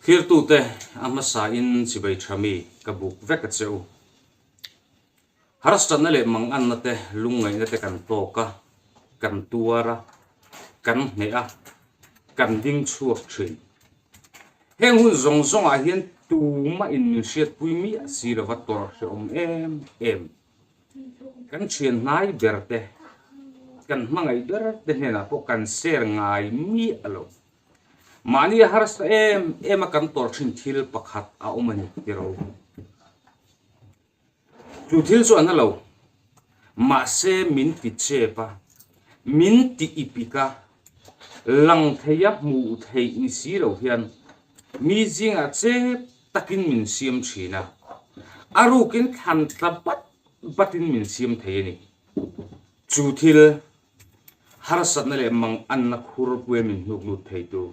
Thlirtute a hmasain chibai tha mi ka buk vek a che u. Harsatna leh manganna te, lungngaihna te kan tawk a, kan tuar a, kan hneh a, kan ding chhuak thin. Heng hun zawng zawngah hian tumah in min hriatpui miah si lova tawrh hrehawm em em. Kan thian hnai ber te, kan hmangaih ber te hnenah pawh kan share ngai miah lo. Mahni a harsa em em a kan tawrh thin thil pakhat a awm a ni tiraw. Chu thil chu a na lo. Mahse min ti chep a, min ti ipik a, lang thei a hmuh theih ni si lo hian mi zingah chep takin min siam thin a, a rukin thlan tla bat batin min siam thei a ni. Chu thil harsatna leh manganna khurpuia min hnuk lut theitu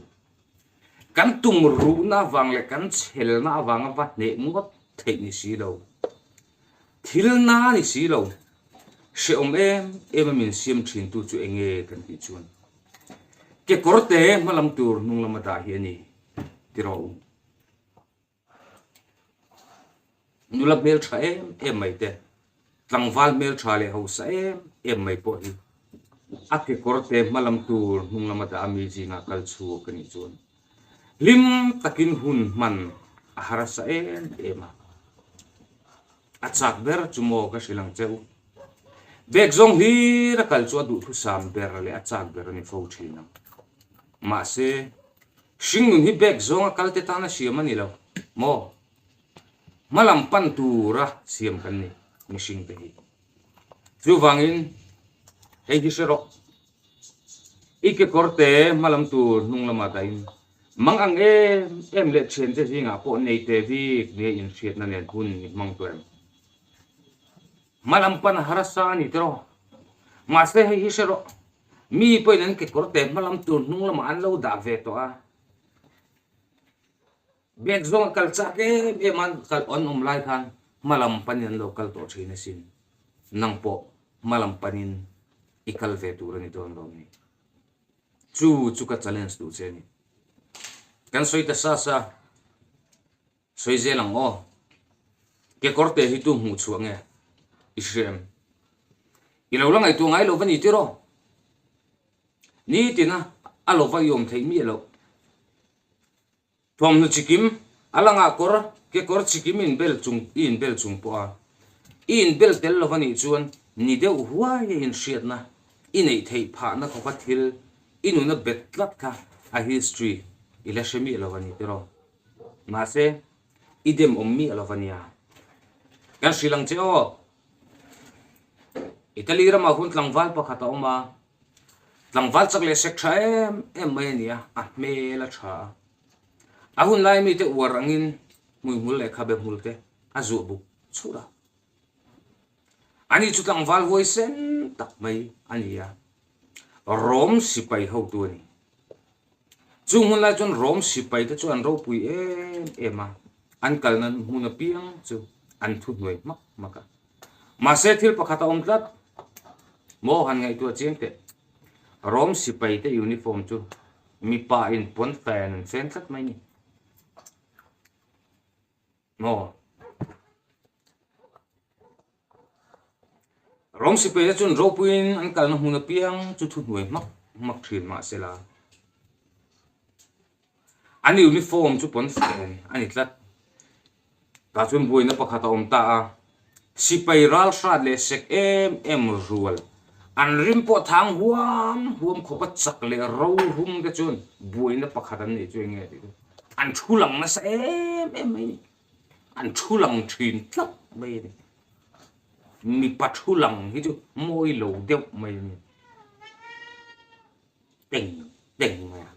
Kan tum ruhna avang leh kan chhelna avanga va hneh ngawt theih ni si lo. Thil na ni si lo. Hrehawm em em a min siam thintu chu eng nge kan tih chuan kekawr te hmalam tur hnung lama dah hi a ni ti rawh u. Nula hmeltha em em mai te, tlangval hmeltha leh hausa em em mai pawh hi a kekawr te hmalam tur hnung lama dah a mi zingah kal chhuak a nih chuan hlim takin hun hman a harsa em em a. A chak ber chu maw ka hrilh ang che u. Bag zawng hlir a kal chu a duhthusam ber leh a chak ber a ni fo thin ang. Mahse, Hringnun hi bag zawnga kalte tana siam a ni lo maw? Hmalam pan tura siam kan ni mihringte hi. Chuvangin hei hi hre rawh. I kekawr te hmalam tur hnung lamah dahin mang ang em em leh thiante zingah pawh nei te bik nia inhriatna nen hun i hmang tawh em? Hmalam pan a harsa a ni tiraw? Mahse hei hi hre rawh. Mi pawhin an kekawr te hmalam tur hnung lamah an lo dah ve tawh a, bag zawng a kal chak em em a, kal an awm lai khan hmalam panin an lo kal tawh thin asin. Nang pawh hmalam panin i kal ve tur a ni dawn lo ni. Chu chu ka challenge duh che a ni. Kan sawi ta sa sa. Sawi zel ang aw. Kekawr te hi tu hmuh chhuah nge? I hria em? I lo la ngaihtuah ngai lo va ni tiraw? Nitina a lova i awm theih miah loh. Thawmhnaw chikim, a langah kawr, kekawr chikim inbel chung i inbel chung pawh a i inbel tel lo va nih chuan ni deuh huai a inhriatna i neih theih phahna khawpa thil i nuna bet tlat kha a history i la hre miah lo va ni tiraw? Mahse, i dem awm miah lo va nia. Kan hrilh ang che aw. Italy ramah hun tlangval pakhat a awm a, tlangval chak leh sek tha em em mai a ni a, a hmel a tha a. A hun lai mite uar angin hmuihmul leh khabe hmul te a zuah buk churh a. Ani chu tlangval huaisen tak mai a ni a, Rom sipai hotu a ni. Chung hun lai chuan Rom sipai te chu an ropui em em a, an kalna hmun apiang chu an thuhnuai hmak hmak a. Mahse thil pakhat a awm tlat, maw han ngaihtuah chiang teh. Rom sipai te uniform chu mipa in pawn fan an fen tlat mai ni. Maw? Rom sipaite chuan ropuiin an kalna hmun apiang chu thuhnuai hmak hmak thin mah se la, an uniform chu pawnfen a ni tlat. Tah chuan buaina pakhat a awm ta a, sipai ral hrat leh sek em em rual, an rim pawh thang huam huam khawpa chak leh ro rum te chuan buaina pakhat an neih chu eng nge tih chu an thu lang nasa em em mai a ni. An thu lang thin tlat mai a ni. Mipa thu lang hi chu mawi lo deuh mai a ni. Teng teng mai a.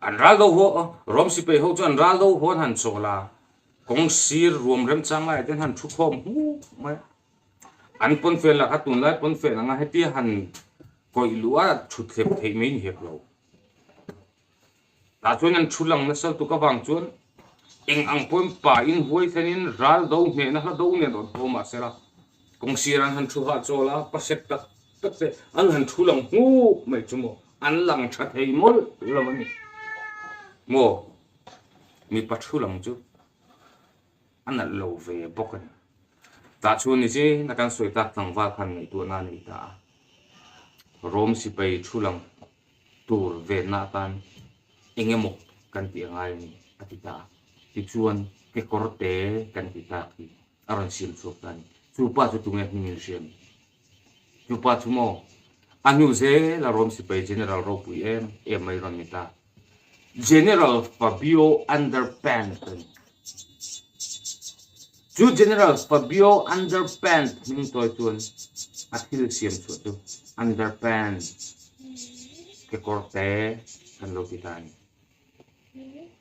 An ral do ho, Rom sipai ho chu an ral do ho an han chawl a, kawng sir ruam remchang laiah te an han thu khawm hmuk mai a. An pawnfen lah kha tunlai pawnfen anga hetia han kawih luh a thuthlep theih mai ni hek lo. Tah chuan an thu lang nasa lutuk avang chuan eng ang pawhin pa in huai thlenin ral do hnehna hla do nen rawn haw mah sela, kawng sir an han thu hahchawl a, pasek tak tak te an han thu lang hmuh mai chu maw an lang tha thei mawlh lo a ni. Maw? Mipa thu lang chu a nalh lo ve bawk a ni. Tah chuan ni zin a kan sawi tak tlangval khan ngaihtuahna a nei ta a. Rom sipai thu lang tur venna atan eng emaw kan tih a ngai a ni a ti ta a. Tichuan kekawr te kan ti tak hi a rawn siam chhuak ta a ni. Chu pa chu tunge hmingin hria a ni? Chu pa chu maw? A hnu zel a Rom sipai General ropui em em mai rawn ni ta. General Fabio Underpant a ni. Chu General Fabio Underpant hming tawi chuan a thil siam chhuah chu Underpant kekawr te kan lo ti ta a ni.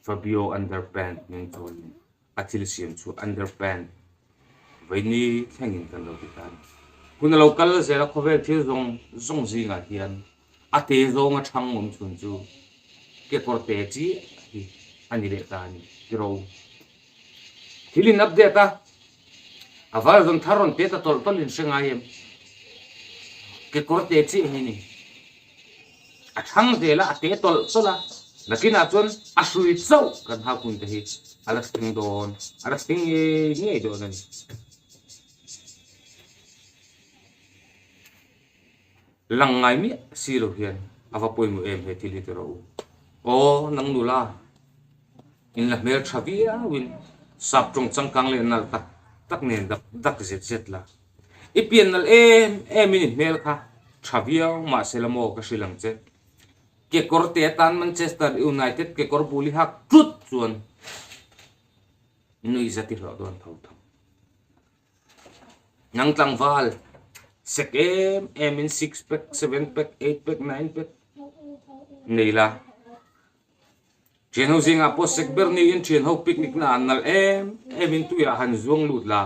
Fabio Underpant hming tawiin a thil siam chu underpant vaini thlengin kan lo ti ta a ni. Hun a lo kal zel a, khawvel thil zawng zawng zingah hian a te zawnga thang awm chhun chu kekawr te chiah hi a ni leh ta a ni tiro. Thil in update a, a version thar rawn te ta tawlh tawlh in hre ngai em? Kekawr te chiah hi a ni. A thang zel a, a te tawlh tawlh a, nakinah chuan a hrui chauh kan hau hun te hi a la thleng dawn, a la thleng ngei ngei dawn a ni. Lang ngai miah si lo hian a va pawimawh em he thil hi ti rawh u. Aw, nang nula, in la hmel tha viauin sap tawng changkang leh nalh tak tak nen dak dak zet zet la. I pian nalh em em in i hmel kha tha viau mahse la maw ka hrilh ang che. Kekawr te atan Manchester United kekawr bul i hak tlut chuan nui zat i hlawh dawn tho tho. Nang tlangval sek em em in six pack, seven pack, eight pack, nine pack nei la. Thianho zingah pawh sek ber niin thianho picnic na ah nalh em em in tuiah han zuang lut la.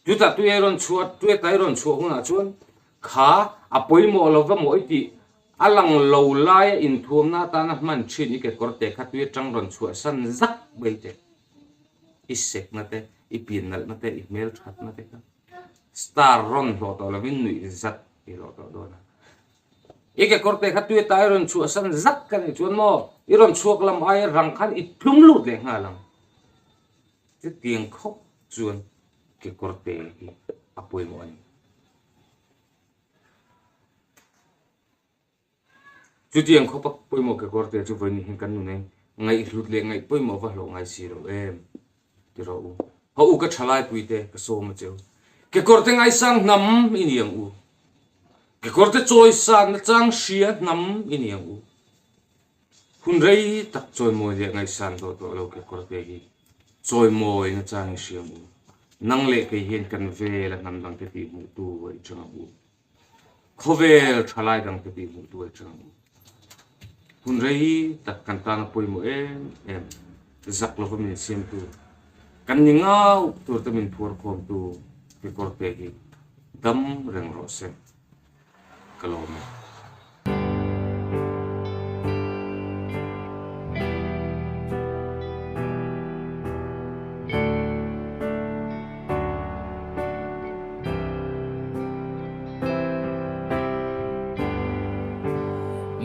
Chutah tui a rawn chhuah, tui a rawn chhuah hunah chuan kha a pawimawh lo va maw i tih a lang lo laia inthuamna atana hman thin i kekawr te kha tui atang rawn chhuah san zak mai te, i sekna te, i pian nalhna te, i hmelthatna te kha star rawn hlawh tawh lovin nuih zat i hlawh tawh dawn a. I kekawr te kha tui ata i rawn chhuah san zak ka nih chuan maw i rawn chhuak lam aia rang khan i tlum lut leh nghal ang. Chutiang khawp chuan kekawr te hi a pawimawh a ni. Chutiang khawpa pawimawh kekawr te chu vawiin hian kan nunei ngaihhlut leh ngaih pawimawh va hlawh ngai si lo em ti rawh u. Haw u ka thalaipui te ka sawm a cheu. Kekawr te ngaisang hnam i ni ang u. Kekawr te chawisan na chang hria hnam i ni ang u. Hun rei tak chawimawi leh ngaihsan dawh tawh lo kekawr te hi chawimawi na chang i hria ang u. Nang leh kei hian kan vel a hnam dang te tih hmuh tu a i chang ang u. Khawvel thalai dangte tih hmuh tu a chang. Hun rei tak kan tan a pawimawh em em. Zak lova min siamtu, kan ni ngau tur te min phuar khawmtu kekawr te hi dam reng rawh se. Ka lawm e.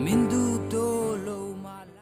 Min duh.